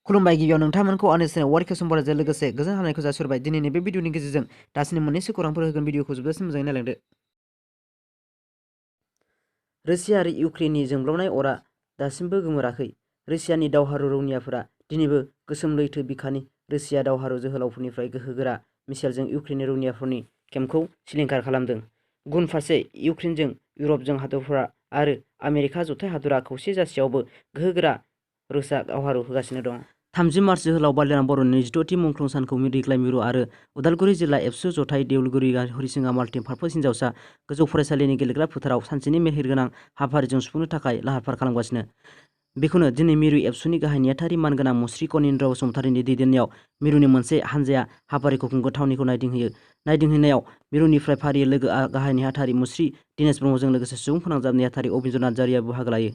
खुलुमबाय गिबियाव नोंथांमोनखौ आंनि चेनेल वार केसन बराजों लोगोसे गोजोन हामलायनायखौ जासिहरबाय। दिनैनि बे भिडिअनि गेजेरजों दासिमनि मोननैसो खौरांफोर होगोन। भिडिअखौ जोबजासिम मोजाङै नायलांदो। रासिया आरो इउक्रेननि जोंब्लावनाय अरा दासिमबो गोमोराखै। रासियानि दावहारु रौनियाफोरा दिनैबो गोसोम लैथो बिखानि रासिया दावहारु जोहोलावफोरनिफ्राय गोहोगोरा मिसाइलजों इउक्रेननि रौनियाफोरनि केम्पखौ सिलिंखार खालामदों। गुबुन फारसे इउक्रेनजों इउर'पजों हादरफोरा आरो आमेरिका जथाय हादरा खौसे जासेयावबो गोहोगोरा रोसा दावहारु होगासिनो दं। 30 मार्च जोहोलाव बालिराम बर'नि 26थि मुंख्लं सानखौ दिग्लाय मिरु आरो उदालगुरि जिल्ला एबसु जथाय देउलगुरि हरिसिङा माल्टि पार्पस हिन्जावसा गोजौ फरायसालिनि गेलेग्रा फोथाराव सानसेनि मेहेरगोनां हाबाफारिजों सुफुंनो थाखाय लाहार फाहार खालामगासिनो। बेखौनो दिनै मिरु एबसुनि गाहाय नेहाथारि मानगोनां मुस्रि कनिन्द्र बसुमतारीनि दैदेननायाव मिरुनि मोनसे हानजाया हाबाफारिखौ खुंगोन थावनिखौ नायदिंहैयो। नायदिंहैनायाव मिरुनिफ्राय फारियै लोगो गाहाय नेहाथारि मुस्रि दिनेश ब्रह्मजों लोगोसे सुबुं फोनांजाब नेहाथारि अबिन्द्र नार्जारियाबो बाहागो लायो।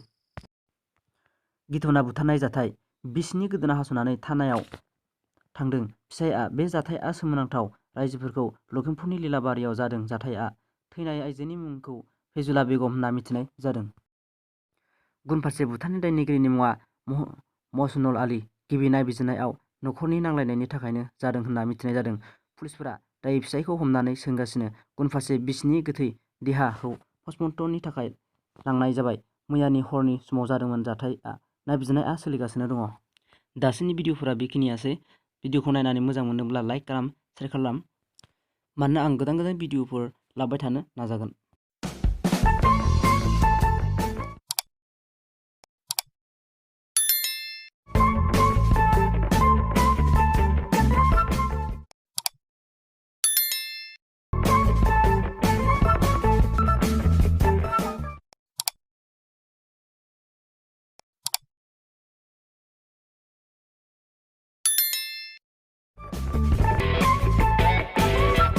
गिथावना बुथारनाय जाथाय। बिसिनि गोदोना हास'नानै थानायाव थांदों फिसायआ। बे जाथायआ सोमोनांथाव। रायजोफोरखौ लखिमपुरनि लीलाबारियाव जादों जाथायआ। थैनाय आइजोनि मुंखौ फैजुला बेगम होनना मिथिनाय जादों। गुबुन फारसे बुथारनाय दायनिगिरिनि मुङा महसुन आली। गिबि नायबिजिरनायाव नखरनि नांलायनायनि थाखायनो जादों होनना मिथिनाय जादों। पुलिसफोरा दायो फिसायखौ हमनानै सोंगासिनो। गुबुन फारसे बिसिनि गोथै देहाखौ पस्टमर्टमनि थाखाय लांनाय जाबाय। मैयानि हरनि समाव जादोंमोन जाथायआ। नायबिजिरनाया सोलिगासिनो दङ। दासिमनि भिडिअफोरा बेखिनियासै। भिडिअखौ नायनानै मोजां मोनदोंब्ला लाइक खालाम, शेयार खालाम। मानोना आं गोदान भिडिअफोर लाबोबाय थानो नाजागोन।